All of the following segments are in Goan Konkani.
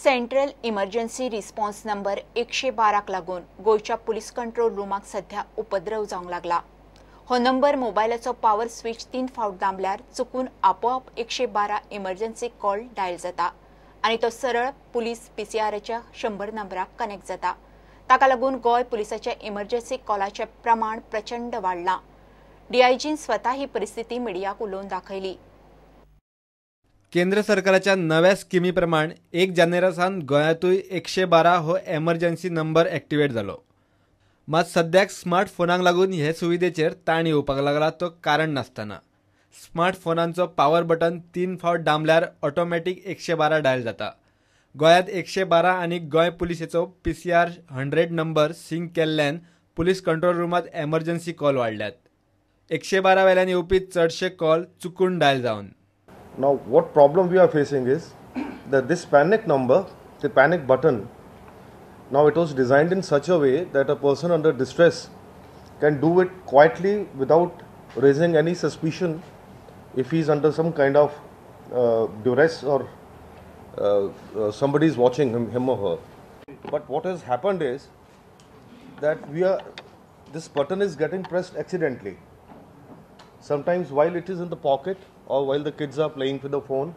सेंट्रल इमर्जन्सी रिस्पॉन्स नंबर 112 लागून गोंयच्या पुलीस कंट्रोल रुमाक सध्या उपद्रव जावंक लागला. हो नंबर मोबायलाचो पावर स्विच 3 फावट दामल्यार चुकून आपोआप 112 इमर्जन्सी कॉल डायल जाता आनी तो सरळ पुलीस पीसीआराच्या 100 नंबराक कनेक्ट जाता. ताका लागून गोंय पुलिसाच्या इमर्जन्सी कॉलाचें प्रमाण प्रचंड वाडलां. डीआयजीन स्वता ही परिस्थिती मिडियाक उलोवन दाखयली. केंद्र सरकाराच्या नव्या स्किमी प्रमाण 1 जानेवारी सावन गोंयांतूय 112 हो एमर्जन्सी नंबर एक्टिवेट जालो. मात सद्याक स्मार्टफोनाक लागून हे सुविधेचेर ताण येवपाक लागला तो कारण नासतना. स्मार्टफोनांचो पावर बटन 3 फावट दामल्यार ऑटोमॅटीक 112 डायल जाता. गोंयांत 112 आनी गोंय पुलिसेचो PCR 100 number sink केल्ल्यान पुलीस कंट्रोल रुमांत एमर्जन्सी कॉल वाडल्यात. 112 वेल्यान येवपी चडशे कॉल चुकून डायल जावन. Now, what problem we are facing is that this panic number, the panic button, now it was designed in such a way that a person under distress can do it quietly without raising any suspicion if he is under some kind of duress or somebody is watching him or her. But what has happened is that this button is getting pressed accidentally. Sometimes while it is in the pocket or while the kids are playing with the phone.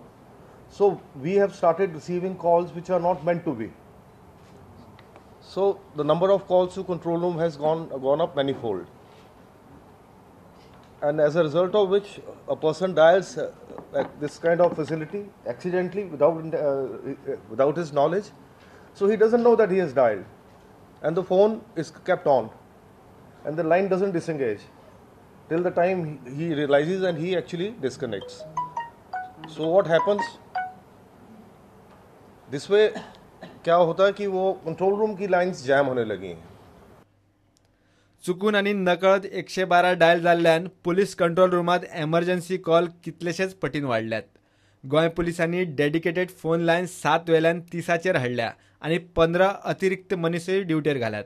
So we have started receiving calls which are not meant to be. So the number of calls to control room has gone up manifold. And as a result of which a person dials this kind of facility accidentally without his knowledge. So he doesn't know that he has dialed. And the phone is kept on and the line doesn't disengage till the time he realizes and he actually disconnects. So what happens? This way क्या होता है कि वो कंट्रोल रूम की लाइन्स जैम होने लगी हैं. चुकून आनी नकळत 112 डायल जाल्ल्यान पुलीस कंट्रोल रुमांत एमर्जन्सी कॉल कितलेशेच पटीन वाडल्यात. गोंय पुलिसांनी डेडिकेटेड फोन लायन 7 वेल्यान 30 हाडल्या आनी 15 अतिरिक्त मनीसूय ड्युटेर घाल्यात.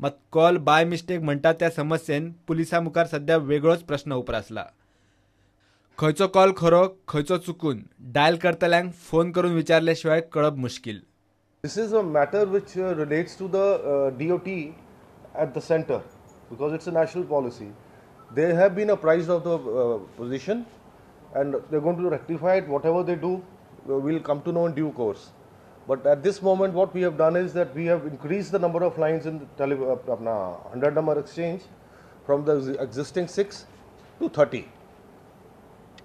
मात कॉल बाय मिस्टेक म्हणटा त्या समस्येन पुलिसां मुखार सध्या वेगळोच प्रश्न उप्रासला. खंयचो कॉल खरो खंयचो चुकून डायल करतल्यांक फोन करून विचारले शिवाय कळप मुश्कील. This is a matter which relates to the DOT at the center because it's a national policy. They have been apprised of the position and they're going to rectify it. Whatever they do, we'll come to know in due course. But at this moment, what we have done is that we have increased the number of lines in the 100 number exchange from the existing 6 to 30,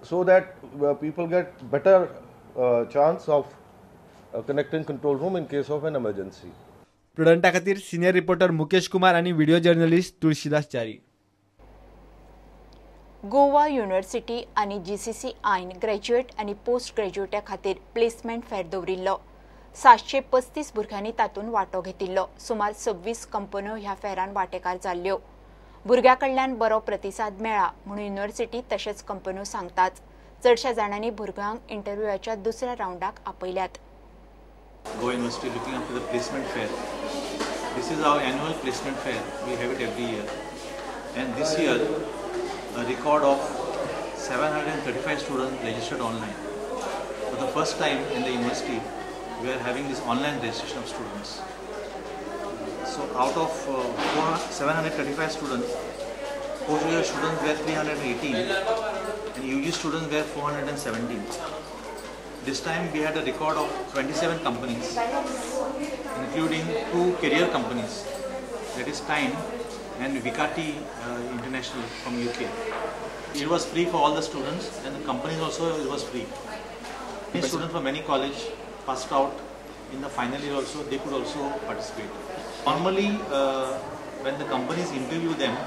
so that people get better chance of connecting control room in case of an emergency. प्रुडंटा खातीर सिनियर रिपोर्टर मुकेश कुमार आणि video journalist Tulsidas Chari. Goa university आनी जीसीसीआयन ग्रॅज्युएट आनी पोस्ट ग्रॅज्युएटा खातीर प्लेसमेंट फेर दवरिल्लो. 735 भुरग्यांनी तातूंत वांटो घेतिल्लो. सुमार 26 कंपन्यो ह्या फेरान वांटेकार जाल्ल्यो. भुरग्यां कडल्यान बरो प्रतिसाद मेळ्ळा म्हणून युनिव्हर्सिटी तशेंच कंपन्यो सांगतात. चडश्या जाणांनी भुरग्यांक इंटरव्यूच्या दुसऱ्या रावंडाक आपयल्यात. Goa University looking after the placement fair. This is our annual placement fair. We have it every year. And this year, a record of 735 students registered online. For the first time in the university, we are having this online registration of students. So out of 735 students, postgraduate students were 318 and UG students were 417. This time we had a record of 27 companies, including 2 career companies, that is Time and Vikati International from UK. It was free for all the students and the companies also it was free. Many students from many college passed out in the final year also, they could also participate. Normally when the companies interview them,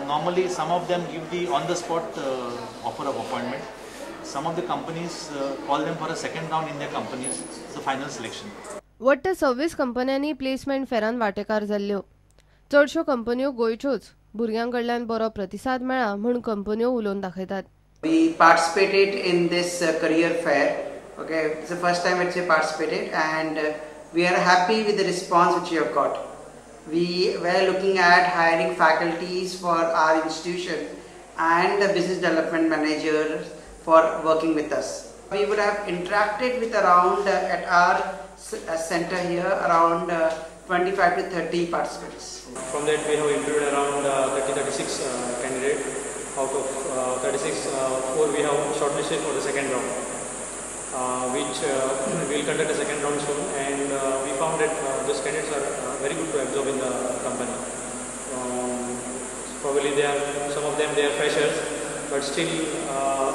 normally some of them give the on-the-spot offer of appointment. Some of the companies call them for a second round in their companies, the final selection. वट्ट 26 कंपन्यांनी प्लेसमेंट फेरान वांटेकार जाल्ल्यो. चडश्यो कंपन्यो गोंयच्योच. भुरग्यां कडल्यान बरो प्रतिसाद मेळ्ळा म्हूण कंपन्यो उलोवन दाखयतात. We participated in this career fair. Okay, it's the first time it's participated and we are happy with the response which we have got. We were looking at hiring faculties for our institution and the business development manager for working with us. We would have interacted with around at our center here around 25 to 30 participants. From that we have interviewed around 36 candidates. Out of 36, 4 we have shortlisted for the second round, which we will conduct a second round soon, and we found that those candidates are very good to absorb in the company. Probably they are, some of them they are freshers, but still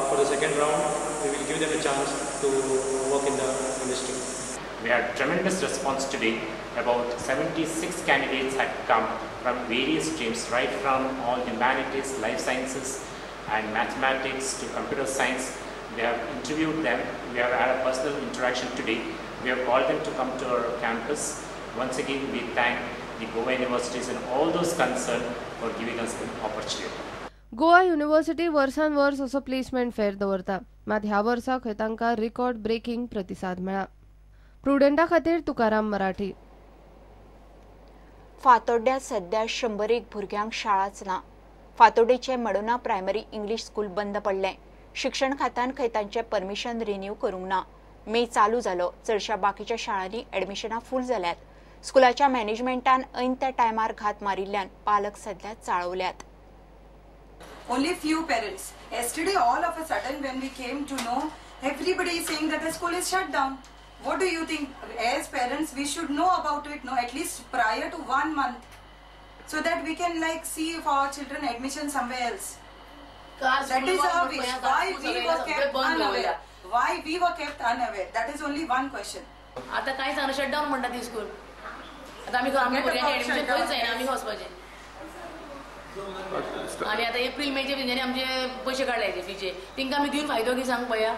for the second round we will give them a chance to work in the industry. We had tremendous response today. About 76 candidates had come from various streams, right from all humanities, life sciences and mathematics to computer science. We have interviewed them. We have had a personal interaction today. We have called them to come to our campus. Once again, we thank the Goa universities and all those concerned for giving us an opportunity. Goa university वर्सान वर्स असो प्लेसमेंट फेअर दवरता, मात ह्या वर्सा खंय तांकां रिकॉर्ड ब्रेकिंग प्रतिसाद मेळ्ळा. प्रुडंटा खातीर तुकाराम मराठी. फातोड्ड्या सध्या 101 भुरग्यांक शाळाच ना. फातोड्डेचें मडोना प्रायमरी इंग्लीश स्कूल बंद पडलें. शिक्षण खात्यान खंय तांचें परमिशन रिन्यू करूंक ना. मे चालू जालो, चडश्या बाकीच्या शाळांनी एडमिशनां फूल जाल्यात. स्कुलाच्या मॅनेजमेंटान ऐन त्या टायमार घात मारिल्ल्यान पालक सध्या चाळवल्यात. Only few parents. Yesterday, all of a sudden, when we came to know, everybody is saying that the school is shut down. What do you think? As parents, we should know about it, no, at least prior to 1 month, so that we can like see if our children admission somewhere else. That is our wish. Why we were kept unaware? Why we were kept unaware? That is only one question. आता काय सांगणार, शटडाऊन म्हणतात ती स्कूल. आता आम्ही भुरग्यांचे ऍडमिशन खंयच जायना, आमी वचपाचें. आणि आता एप्रिल मेचे तेंच्यांनी आमचे पयशे काडले फीचे, तेंकां आमी दिवन फायदो की सांग पळया.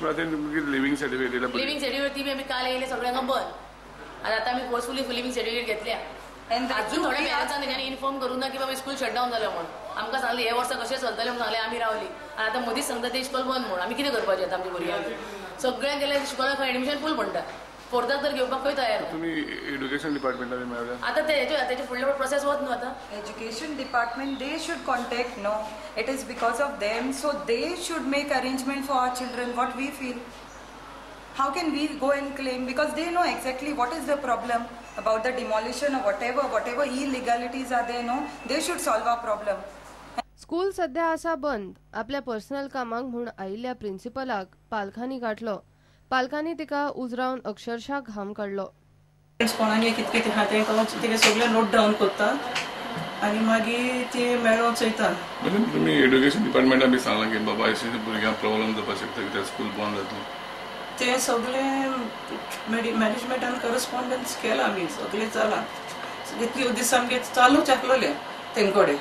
लिव्हिंग सर्टिफिकेट, लिव्हिंग सर्टिफिकेट ती बी आमी काल येयले सगळ्यांक बंद. आनी आतां आमी फोर्सफुली लिव्हिंग सर्टिफिकेट घेतल्या. अजून थोड्या पेरंट्सान तेंच्यांनी इन्फॉर्म करूं ना की बाबा स्कूल शटडावन जालें म्हणून. आमकां सांगलें हे वर्सा कशें चलतलें म्हणून सांगलें, आमी रावली. आनी आतां मदींच सांगता तें स्कूल बंद म्हणून. आमी कितें करपाचें आतां आमच्या भुरग्यांक? सगळ्यांक गेल्यार स्कुलाक खंय एडमिशन फूल म्हणटा, फोर्थाक तर घेवपाक खंय तयार. तुमी एड्युकेशन डिपार्टमेंटान मेळ्ळ्या आतां तेजे फुडले प्रोसेस वत न्हू आतां. Education department they should contact, no, it is because of them, so they should make arrangement for our children. What we feel, how can we go and claim, because they know exactly what is the problem about the demolition or whatever, whatever illegalities are there, no, they should solve our problem. School सध्या आसा बंद. आपल्या पर्सनल कामाक म्हूण आयिल्ल्या प्रिन्सिपलाक पालकांनी गाठलो. पालकांनी तिका उजरावन अक्षरशः घाम काडलो. कोणागे कितें कितें आहा तें तें सगळें नोट डावन करता आनी मागीर ते मेळोन चोयता. तुमी एड्युकेशन डिपार्टमेंटान बी सांगलां की बाबा अशें भुरग्यांक प्रॉब्लम जावपाक शकता कित्याक स्कूल बंद जातलें? ते सगळें मॅनेजमेंटान करस्पॉन्डन्स केलां आमी, सगळें जालां. इतले दीस आमगे चालूच आसलेलें तेंचे कडेन,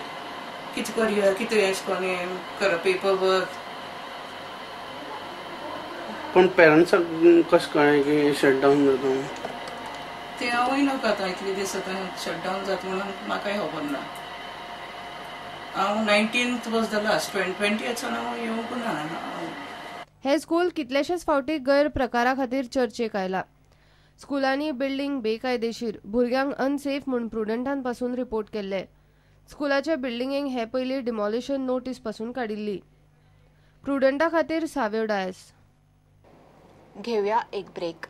कितें करया कितें एशें करून पेपर वर्क. पण पेरंट्साक कशें कळ्ळें की शटडावन जाता? तें हांवूय नाका आतां इतले दीस आतां शटडावन जाता म्हणून म्हाकाय खबर ना. हांव 19th was the last, 20th सावन हांव येवंक ना. हे स्कूल कितलेशेच फावटी गैरप्रकारा खातीर चर्चेक आयला. स्कुलांनी बिल्डिंग बेकायदेशीर, भुरग्यांक अनसेफ म्हूण प्रुडंटान पासून रिपोर्ट केल्ले. स्कुलाच्या बिल्डिंगेक हे पयलीं डिमॉलिशन नोटीस पासून काडिल्ली. प्रुडंटा खातीर साव्यो डायस. घेवया एक ब्रेक.